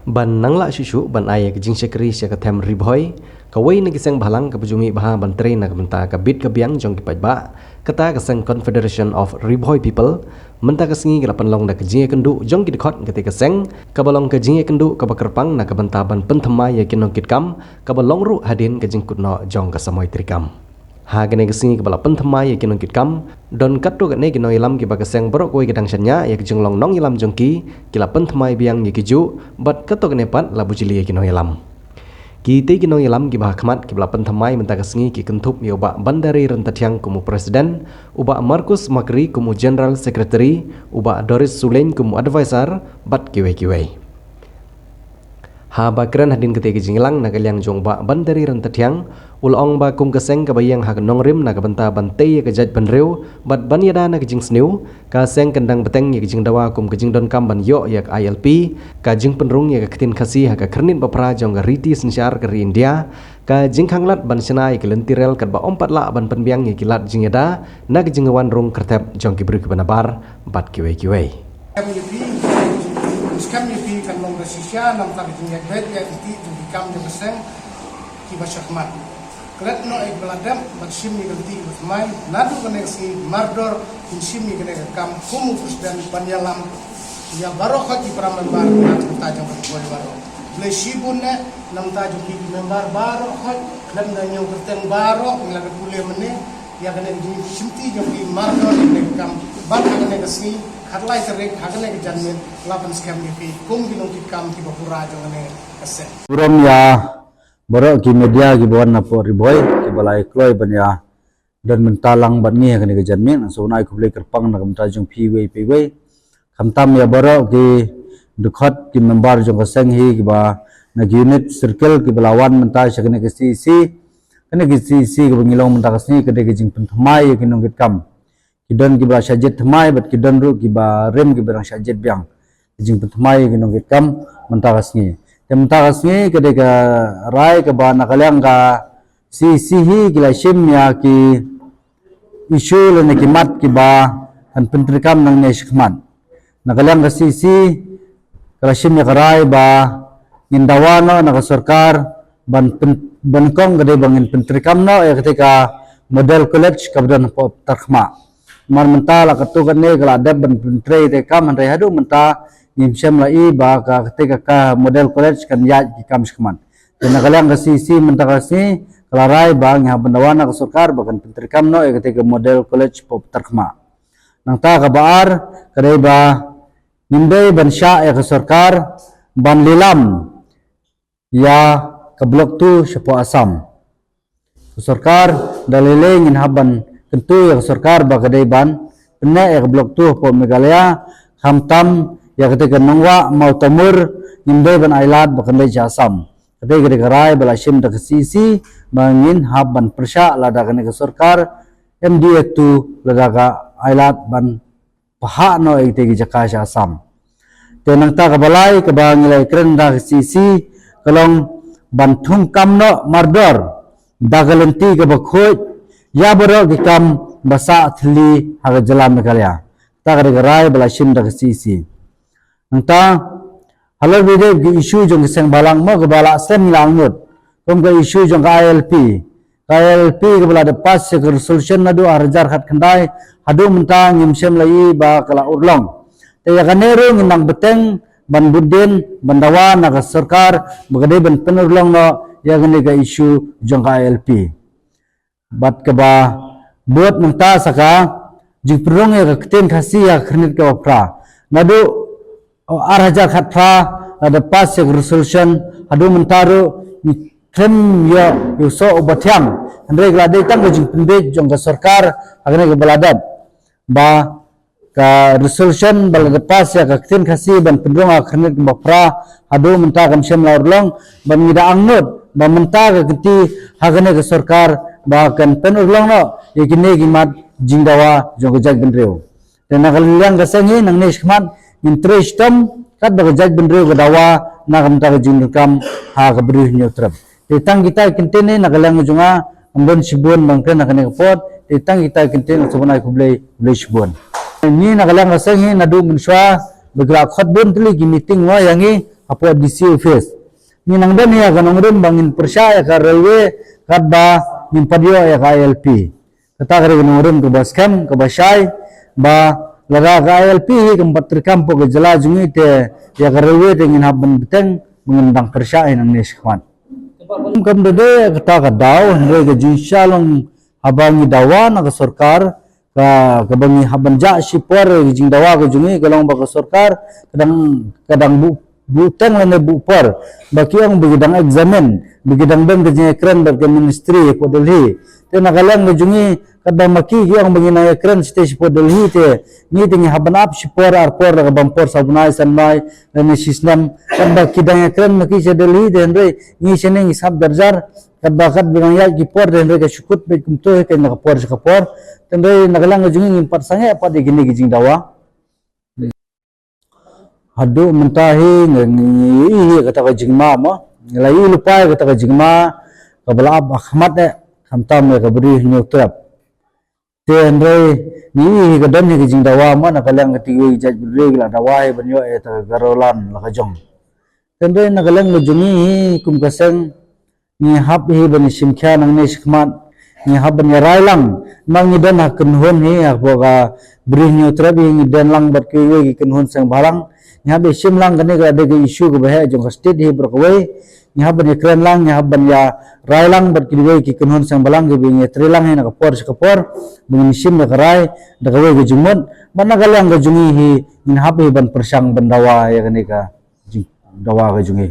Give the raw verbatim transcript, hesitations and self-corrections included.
Ban nang lah shuh shuh ban ai ïa ka jingshakri sha ka them Ri Bhoi, kawei na ki seng bhalang kaba ju mih bha ban trei na ka bynta ka bit ka biang jong ki paidbah, kata ka seng Confederation of Ri Bhoi People, mynta ka sngi ka la pynlong da ka jingïakynduh jong ki dkhot kata ka seng, kaba long ka jingïakynduh kaba kyrpang na ka bynta ban pynthymmai ïa ki nongkitkam, kaba long ruh hadien ka jingkut noh jong ka samoi treikam. Ha kane ka sngi kaba la pynthymmai ïa ki nongkitkam, don katto katne ki nongïalam kiba ka seng baroh kawei ka dang shaniah ïa ka jinglong nongïalam jong ki, ki la pynthymmai biang ïa ki juh, bad katto katne pat la bujli ïa ki nongïalam. Kitei ki nongïalam kiba ha khmat kiba la pynthymmai mynta ka sngi ki kynthup ïa u Bah Bandari Ryntathiang kum u President, u Bah Marcus Makri kum u General Secretary, u Bah Doris Sulein kum u Advisor, bad kiwei kiwei. Haba kren hadien katei ka jingïalang na ka liang jong u Bah Bandari Ryntathiang, u la ong ba kum ka seng kaba ïeng ha ka nongrim na ka bynta ban tei ïa ka jaitbynriew bad ban ïada na ka jingsniew, ka seng kan dang bteng ïa ka jingdawa kum ka jingdonkam ban ïoh ïa ka I L P, ka jingpynrung ïa ka ktien Khasi ha ka khyrnit ba phra jong ka riti synshar ka ri India, ka jingkhanglad ban shna ïa ka lynti rel katba ym pat lah ban pynbiang ïa ki lad jingïada na ka jingwan rung kyrthep jong ki briew kiba nabar bad kiwei kiwei. Skhem ïa phi, skhem ïa phi kan long ka shisha namar ka jingïaid beit ïa ki jong ki kam jong ka seng kiba shakhmat. Klet noh ïa kiba la dep bad shim ïa ka lynti kiba thymmai, naduh kane ka sngi mardor kin shim ïa kane ka kam kum u President ban ïalam ïa baroh khoit ki para member na ka bynta jong ka Ri Bhoi baroh. Khublei shibun eh na ka bynta jong ki member baroh khoit, khlem da ñiew kyrteng baroh ngi la da pule mynne ïa kane ka jingshimti jong ki mardor ïa kane ka kam bad ha kane ka sngi khatlai tarik ha kane ka janmiet la pynskhem ïa phi kum ki nongkitkam kiba pura jong kane ka seng. Burom ïa baroh ki media kiba wan na pdeng Ri Bhoi kiba la ïa kloi ban ïa don bynta lang bad ngi ha kane ka janmiet, nga sngewbha ai khublei kyrpang na ka bynta jong phi iwei pa iwei. Khamtam ïa baroh ki dkhot ki member jong ka seng hi kiba na ki unit circle kiba la wan mynta sha kane ka C E C. Kane ka C E C kaba ngi long mynta ka sngi ka dei ka jingpynthymmai ïa ki nongkitkam. Ki don kiba la shah jied thymmai bad ki don ruh kiba rim kiba dang shah jied biang. Ka jingpynthymmai ïa ki nongkitkam mynta ka sngi. Te mynta ka sngi ka dei ka rai kaba na ka liang ka C E C hi ki la shim ïa ki issue lane ki mat kiba kan pyntreikam nangne shakhmat. Na ka liang ka C E C ka la shim ïa ka rai ba ngin dawa noh na ka sorkar ban pyn-, ban kong ka dei ba ngin pyntreikam noh ïa katei ka model college kaba don hapoh Tarkhmah. Namar mynta la katto katne ka la dep ban pyntrei te kam, hynrei haduh mynta ngim shym la i ba ka katei ka, ka model college kan ïaid ki kam shakhmat. Te na ka liang ka C E C mynta ka sngi ka la rai ba ngi hap ban dawa na ka sorkar ba kan pyntreikam noh ïa katei ka model college hapoh Tarkhmah. Nangta kaba ar ka dei ba ngim dei ban shah ïa ka sorkar ban lilam ïa ka Block two shapoh Assam. Ka sorkar da lei lei ngin hap ban kyntu ïa ka sorkar ba ka dei ban pynneh ïa ka Block two hapoh Meghalaya, khamtam ïa katei ka Nongwah Mawtamur ngim dei ban ailad ba kan leit sha Assam. Katei ka dei ka rai ba la shim da ka C E C ba ngin hap ban pyrshah lada kane ka sorkar M D A two lada ka ailad ban phah noh ïa katei ka jaka sha Assam. Te nangta kaba lai kaba ngi la kren da ka C E C ka long ban thung kam noh mardor da ka lynti kaba khuid ïa baroh ki kam ba sah thylli ha ka jylla Meghalaya. Kata ka dei ka rai ba la shim da ka C E C. Nangta halor ba dei ki issue jong ki seng bhalang mo kaba la slem ngi la angnud, kum ka issue jong ka I L P. Ka I L P kaba la dep pass ïa ka resolution naduh ar hajar khatkhyndai, haduh mynta ngim shym la i ba ka la urlong. Te ïa kane ruh ngin nang bteng ban bud dien ban dawa na ka sorkar ba ka dei ban pynurlong noh ïa kane ka issue jong ka I L P. Bad kaba bud nangta sa ka jingpynrung ïa ka ktien Khasi ha ka khyrnit kaba phra. Naduh ar hajar khatphra la dep pass ïa ka resolution, haduh mynta ruh ngi khlem ïoh ïa u soh uba thiang. Hynrei ka la dei tang ka jingpynbeit jong ka sorkar ha kane kaba la dep. Ba ka resolution ba la dep pass ïa ka ktien Khasi ban pynrung ha ka khyrnit kaba phra, haduh mynta kam shym la urlong, bad ngi da angnud ba mynta ka kynti ha kane ka sorkar ba kan pynurlong noh ïa kine ki mat jingdawa jong ka jaitbynriew. Te na ka liang ka seng hi nangne shakhmat ngin trei shitom katba ka jaitbynriew ka dawa na ka bynta ka jingdonkam ha ka Bri u Hynñiewtrep. Te tang kita ki kyntien na ka liang jong nga, ngam don shibun ban kren ha kane ka por. Te tang kita ki kyntien, sngewbha ai khublei, khublei shibun. Ngi na ka liang ka seng hi naduh mynshuwa ba ki la khot bun tylli ki meeting mo ïa ngi, hapoh D C office. Ngi nang don ïa ka nongrim ba ngin pyrshah ïa ka railway katba ngim pat ïoh ïa ka I L P. Kata ka dei ka nongrim kaba skhem, kaba shai, ba lada ka I L P hi kam pat treikam hapoh ka jylla jong ngi te ïa ka railway te ngin hap ban bteng, ba ngin dang pyrshah hi nangne shakhmat. Kam da dei kata ka daw, hynrei ka jingshisha long haba ngi dawa na ka sorkar, ka, kaba ngi hap ban jah shipor, ka jingdawa ka jong ngi ka long ba ka sorkar ka dang, ka dang buh, buh teng lane buh por ba ki ong ba ki dang examine, ba ki dang don ka jingïakren bad ka ministry hapoh Delhi. Te na ka liang ka jong ngi, katba ma ki ki ong ba ngi nang ïakren shatei shapoh Delhi te, ngi te ngi hap ban ap shipor ar por, la ka bam por saw bnai, san bnai lane shisnem. Katba ki dang ïakren ma ki sha Delhi te, hynrei ngi shane ngi sngap jar jar. Katba, katba nang ïaid ki por te hynrei ka shu kut beit kumto hi, ka na ka por sha ka por. Te hynrei na ka liang ka jong ngi ngim pat sangeh pat ïa kine ki jingdawa. Haduh mynta hi ngi, ngi ïohi hi kata ka jingma mo. Ngi la ïohi lypa ïa kata ka jingma kaba la ap ha khmat eh, khamtam ïa ka Bri Hynñiewtrep. Te hynrei ngi ïohi hi ka don hi ka jingdawa mo, na ka liang kata kiwei ki jait bynriew ki la dawa hi ban ïoh ïa kata ka Garoland la ka jong. Te hynrei na ka liang ka jong ngi hi kum ka seng, ngi hap hi ban ïashim khia nangne shakhmat, ngi hap ban ïarai lang. Ma ngi don ha kynhun hi hapoh ka Bri Hynñiewtrep hi, ngi don lang bad kiwei ki kynhun seng bhalang. Ngi hap ïashim lang, kane ka dei ka issue kaba heh jong ka state hi baroh kawei. Ngi hap ban ïakren lang, ngi hap ban ïarai lang bad kiwei ki kynhun seng bhalang kiba ngi ïatrei lang hi na ka por sha ka por, ba ngin shim ïa ka rai da kawei ka jingmut. Bad na ka liang ka jong ngi hi ngin hap hi ban pyrshang ban dawa ïa kane ka jing, dawa ka jong ngi.